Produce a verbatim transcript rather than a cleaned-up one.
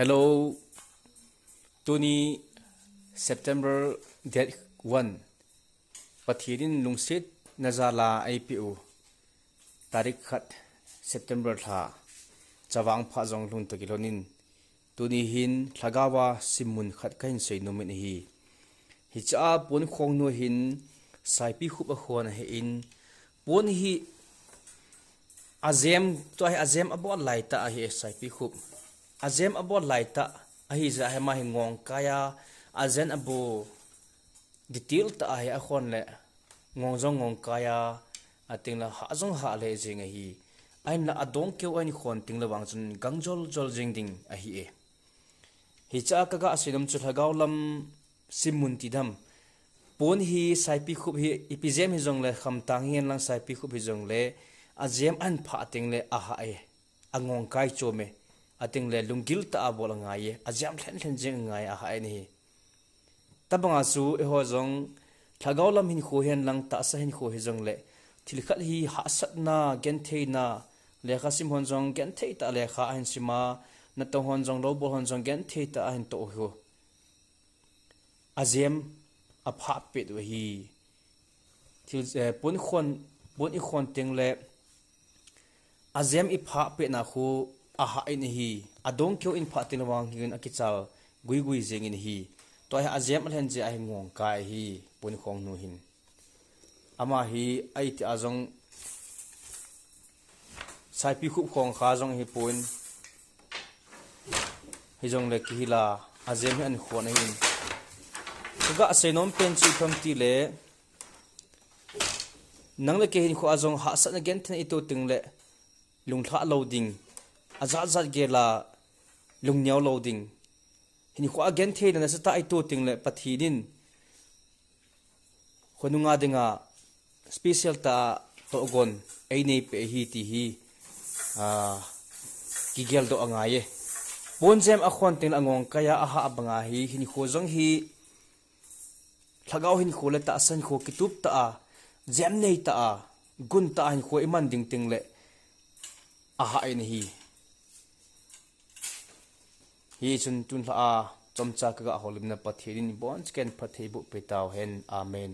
Hello. Tuni September date one. Pathen in lungsetna jal a eipeh u tarik khat September lha chavang pha jong lhung toh kilhon in, tuni hin lhagao a simmun khat kahin seinom in ahi. Hiche a pon khong nu hin Saipikhup akhon ahin, pon hi ajem, tua hi ajem abol laitah ahi e, Saipikhup. Ajem abol laitah ahi jeh a hi ama hi ngong kai a, ajem abol detail tah a hi akhon le ngong jong ngong kai a, ating le hah jong hah le jing ahi. Ahinla adong keu ahin khon teng le vang chun gang jol jol jing ding ahi e. Hiche a kaga seinom chu lhagao lam simmun ti dam. Pon hi Saipikhup hi ipi jem hijongle, khamtang hihen lang Saipikhup hijongle, ajem ahin phah teng le ahah e, angong kai chom e, ating le lunggil tah a bol angai e, ajem lhen lhen jing angai e, ahah e ahi. Tabang a chu eiho jong lhagao lam hinkho hihen lang tahsa hinkho hijongle, thil khat hi hahsatna, gentheina, lekha sim hon jong genthei tah a lekha ahin sim a, natong hon jong, loubol hon jong genthei tah a ahin toh u hi. Ajem aphah pet u ahi. Thil, eh, pon khon, pon ikhon teng le ajem iphah pet na khu ahah in ahi. Adong keu in phah teng le vang hin akichal gui gui jing in ahi. Tua hi ajem alhen jeh a hi ngong kai ahi, pon khong nu hin. Ama hi aiti a jong Saipikhup khong kha jong ahipon, hijongle kihil a, ajem hi ahin khon ahin. Kaga seinom pen chu ipi ham ti le, nang le kei hinkho a jong hahsatna gentheina ito teng le lunglhah lou ding, ajat jat gel a lungneo lou ding. Hinkho a gentheina nasatah a ito teng le Pathen in khonung a dinga special tah a tohgon einei peh ahi ti hi, ah, kigel doh angai e. Pon jem akhon teng le angong kai a, ahah bang a hi hinkho jong hi lhagao hinkho le tahsa hinkho kitup tah a, jem nei tah a, gun tah a hinkho iman ding teng le ahah in ahi. Hichun tun lha a chomcha kaga houlimna Pathen in ibonchauva phatthei boh peh tauhen. Amen.